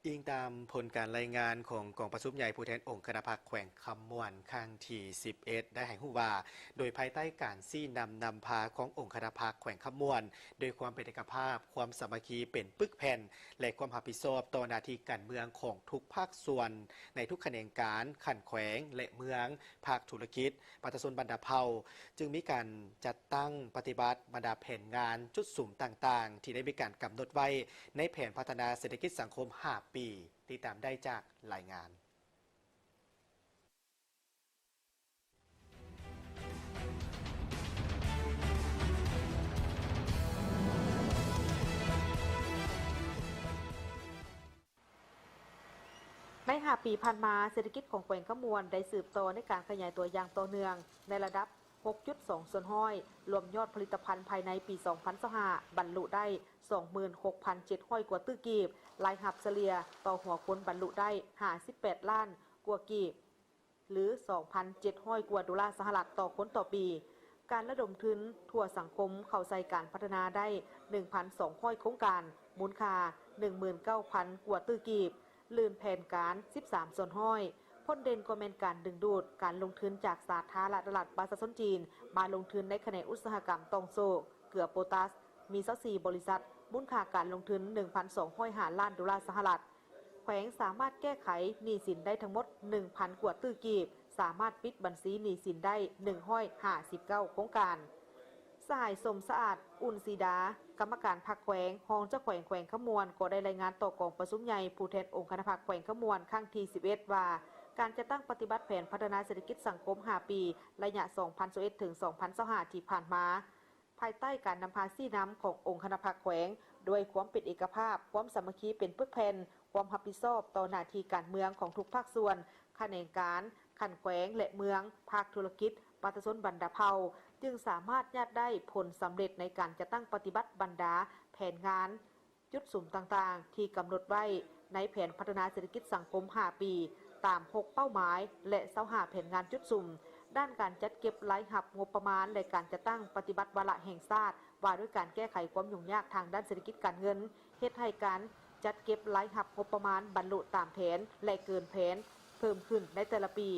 ອີງຕາມຜົນການລາຍງານຂອງກອງປະຊຸມໃຫຍ່ຜູ້ແທນອົງຄະນະພັກແຂວງຄຳມ່ວນຄັ້ງທີສິບເອັດ ໄດ້ໃຫ້ຮູ້ວ່າ ໂດຍພາຍໃຕ້ການຊີ້ນຳນຳພາຂອງອົງຄະນະພັກແຂວງຄຳມ່ວນ ດ້ວຍຄວາມເປັນເອກະພາບ, ຄວາມສາມັກຄີເປັນປຶກແຜ່ນ ແລະ ຄວາມຮັບຜິດຊອບຕໍ່ໜ້າທີ່ການເມືອງຂອງທຸກພາກສ່ວນ ໃນທຸກຂະແໜງການ, ຂັ້ນແຂວງ ແລະ ເມືອງ, ພາກທຸລະກິດ, ປະຊາຊົນບັນດາເຜົ່າ ຈຶ່ງມີການຈັດຕັ້ງປະຕິບັດບັນດາແຜນງານຈຸດສຸມຕ່າງໆ ທີ່ໄດ້ມີການກຳນົດໄວ້ໃນແຜນພັດທະນາເສດຖະກິດສັງຄົມຫ້າປີ. ຕິດຕາມໄດ້ຈາກລາຍງານ. ໃນຫ້າປີຜ່ານມາ, ເສດຖະກິດຂອງແຂວງຄຳມ່ວນໄດ້ສືບຕໍ່ໃນການຂະຫຍາຍຕົວຢ່າງຕໍ່ເນື່ອງ ໃນລະດັບ ຫົກຈຸດສອງສ່ວນຮ້ອຍ, ລວມຍອດຜະລິດຕະພັນພາຍໃນປີສອງພັນຊາວຫ້າ ບັນລຸໄດ້ ສອງໝື່ນຫົກພັນເຈັດຮ້ອຍກວ່າຕື້ກີບ, ລາຍຮັບສະເລ່ຍຕໍ່ຫົວຄົນບັນລຸໄດ້ ຫ້າສິບແປດລ້ານກວ່າກີບ ຫຼື ສອງພັນເຈັດຮ້ອຍກວ່າໂດລາສະຫະລັດຕໍ່ຄົນຕໍ່ປີ. ການລະດົມທຶນທົ່ວສັງຄົມເຂົ້າໃສ່ການພັດທະນາໄດ້ ໜຶ່ງພັນສອງຮ້ອຍໂຄງການ, ມູນຄ່າ ໜຶ່ງໝື່ນເກົ້າພັນກວ່າຕື້ກີບ, ລື່ນແຜນການ ສິບສາມສ່ວນຮ້ອຍ. ຜົນເດັ່ນກໍແມ່ນການດຶງດູດການລົງທຶນຈາກສາທາລະນະລັດປະຊາຊົນຈີນ ມາລົງທຶນໃນຂະແໜງອຸດສາຫະກຳຕ່ອງໂສ້ເກືອໂປຕາສ ມີຊາວສີ່ບໍລິສັດ, ມູນຄ່າການລົງທຶນ ໜຶ່ງພັນສອງຮ້ອຍຫ້າລ້ານໂດລາສະຫະລັດ. ແຂວງສາມາດແກ້ໄຂໜີ້ສິນໄດ້ທັງໝົດ ໜຶ່ງພັນກວ່າຕື້ກີບ, ສາມາດປິດບັນຊີໜີ້ສິນໄດ້ ໜຶ່ງຮ້ອຍຫ້າສິບເກົ້າໂຄງການ. ສະຫາຍ ສົມສະອາດ ອຸ່ນສີດາ, ກຳມະການພັກແຂວງ, ຮອງເຈົ້າແຂວງແຂວງຄຳມ່ວນ ກໍໄດ້ລາຍງານຕໍ່ກອງປະຊຸມໃຫຍ່ຜູ້ແທນອົງຄະນະພັກແຂວງຄຳມ່ວນຄັ້ງທີສິບເອັດ ວ່າ ການຈັດຕັ້ງປະຕິບັດແຜນພັດທະນາເສດຖະກິດສັງຄົມຫ້າປີ ໄລຍະສອງພັນຊາວເອັດ ເຖິງ ສອງພັນຊາວຫ້າ ທີ່ຜ່ານມາ ພາຍໃຕ້ການນຳພາຊີ້ນຳຂອງອົງຄະນະພັກແຂວງ ດ້ວຍຄວາມເປັນເອກະພາບ, ຄວາມສາມັກຄີເປັນປຶກແຜ່ນ, ຄວາມຮັບຜິດຊອບຕໍ່ໜ້າທີ່ການເມືອງຂອງທຸກພາກສ່ວນ, ຂະແໜງການ, ຂັ້ນແຂວງ ແລະ ເມືອງ, ພາກທຸລະກິດ, ປະຊາຊົນບັນດາເຜົ່າ ຈຶ່ງສາມາດຍາດໄດ້ຜົນສຳເລັດໃນການຈັດຕັ້ງປະຕິບັດບັນດາແຜນງານ ຈຸດສຸມຕ່າງໆ ທີ່ກຳນົດໄວ້ໃນແຜນພັດທະນາເສດຖະກິດສັງຄົມຫ້າປີ ຕາມຫົກເປົ້າໝາຍ ແລະ ຊາວຫ້າແຜນງານຈຸດສຸມ. ດ້ານການຈັດເກັບລາຍຮັບງົບປະມານ ແລະ ການຈັດຕັ້ງປະຕິບັດວາລະແຫ່ງຊາດ ວ່າດ້ວຍການແກ້ໄຂຄວາມຫຍຸ້ງຍາກທາງດ້ານເສດຖະກິດການເງິນ ເຮັດໃຫ້ການຈັດເກັບລາຍຮັບງົບປະມານບັນລຸຕາມແຜນ ແລະ ເກີນແຜນເພີ່ມຂຶ້ນໃນແຕ່ລະປີ,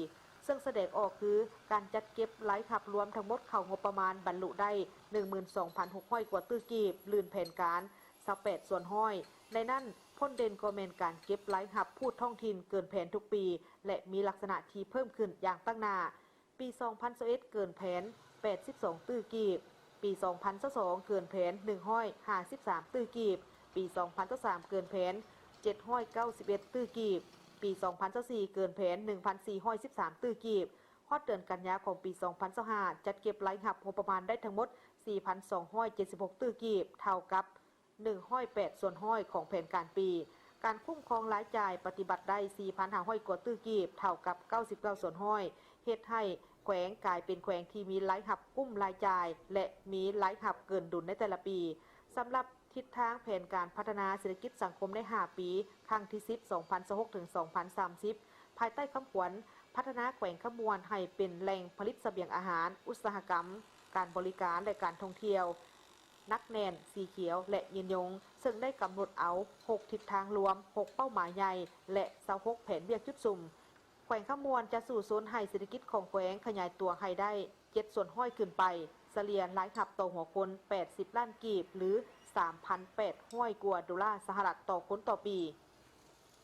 ເຊິ່ງສະແດງອອກຄື ການຈັດເກັບລາຍຮັບລວມທັງໝົດເຂົ້າງົບປະມານບັນລຸໄດ້ ໜຶ່ງໝື່ນສອງພັນຫົກຮ້ອຍກວ່າຕື້ກີບ, ລື່ນແຜນການ ຊາວແປດສ່ວນຮ້ອຍ. ໃນນັ້ນ, ຜົນເດັ່ນກໍແມ່ນການເກັບລາຍຮັບພູດທ້ອງຖິ່ນເກີນແຜນທຸກປີ ແລະ ມີລັກສະນະທີ່ເພີ່ມຂຶ້ນຢ່າງຕັ້ງໜ້າ. ປີສອງພັນຊາວເອັດ ເກີນແຜນ ແປດສິບສອງຕື້ກີບ, ປີສອງພັນຊາວສອງ ເກີນແຜນ ໜຶ່ງຮ້ອຍຫ້າສິບສາມຕື້ກີບ, ປີສອງພັນຊາວສາມ ເກີນແຜນ ເຈັດຮ້ອຍເກົ້າສິບເອັດຕື້ກີບ, ປີສອງພັນຊາວສີ່ ເກີນແຜນ ໜຶ່ງພັນສີ່ຮ້ອຍສິບສາມຕື້ກີບ. ຮອດເດືອນກັນຍາຂອງປີສອງພັນຊາວຫ້າ ຈັດເກັບລາຍຮັບງົບປະມານໄດ້ທັງໝົດ ສີ່ພັນສອງຮ້ອຍເຈັດສິບຫົກຕື້ກີບ, ເທົ່າກັບ ໜຶ່ງຮ້ອຍແປດສ່ວນຮ້ອຍຂອງແຜນການປີ. ການຄຸ້ມຄອງລາຍຈ່າຍປະຕິບັດໄດ້ ສີ່ພັນຫ້າຮ້ອຍກວ່າຕື້ກີບ, ເທົ່າກັບ ເກົ້າສິບເກົ້າສ່ວນຮ້ອຍ, ເຮັດໃຫ້ແຂວງກາຍເປັນແຂວງທີ່ມີລາຍຮັບກຸ້ມລາຍຈ່າຍ ແລະ ມີລາຍຮັບເກີນດຸນໃນແຕ່ລະປີ. ສຳລັບທິດທາງແຜນການພັດທະນາເສດຖະກິດສັງຄົມໃນຫ້າປີ ຄັ້ງທີສິບ ສອງພັນຊາວຫົກ ເຖິງ ສອງພັນສາມສິບ ພາຍໃຕ້ຄຳຂວັນ ພັດທະນາແຂວງຄຳມ່ວນໃຫ້ເປັນແຫຼ່ງຜະລິດສະບຽງອາຫານ, ອຸດສາຫະກຳ, ການບໍລິການ ແລະ ການທ່ອງທ່ຽວ ໜັກແໜ້ນ, ສີຂຽວ ແລະ ຍືນຍົງ, ເຊິ່ງໄດ້ກຳນົດເອົາ ຫົກທິດທາງລວມ, ຫົກເປົ້າໝາຍໃຫຍ່ ແລະ ຊາວຫົກແຜນວຽກຈຸດສຸມ. ແຂວງຄຳມ່ວນຈະສູ້ຊົນໃຫ້ເສດຖະກິດຂອງແຂວງຂະຫຍາຍຕົວໃຫ້ໄດ້ ເຈັດສ່ວນຮ້ອຍຂຶ້ນໄປ, ສະເລ່ຍລາຍຮັບຕໍ່ຫົວຄົນ ແປດສິບລ້ານກີບ ຫຼື ສາມພັນແປດຮ້ອຍກວ່າໂດລາສະຫະລັດຕໍ່ຄົນຕໍ່ປີ.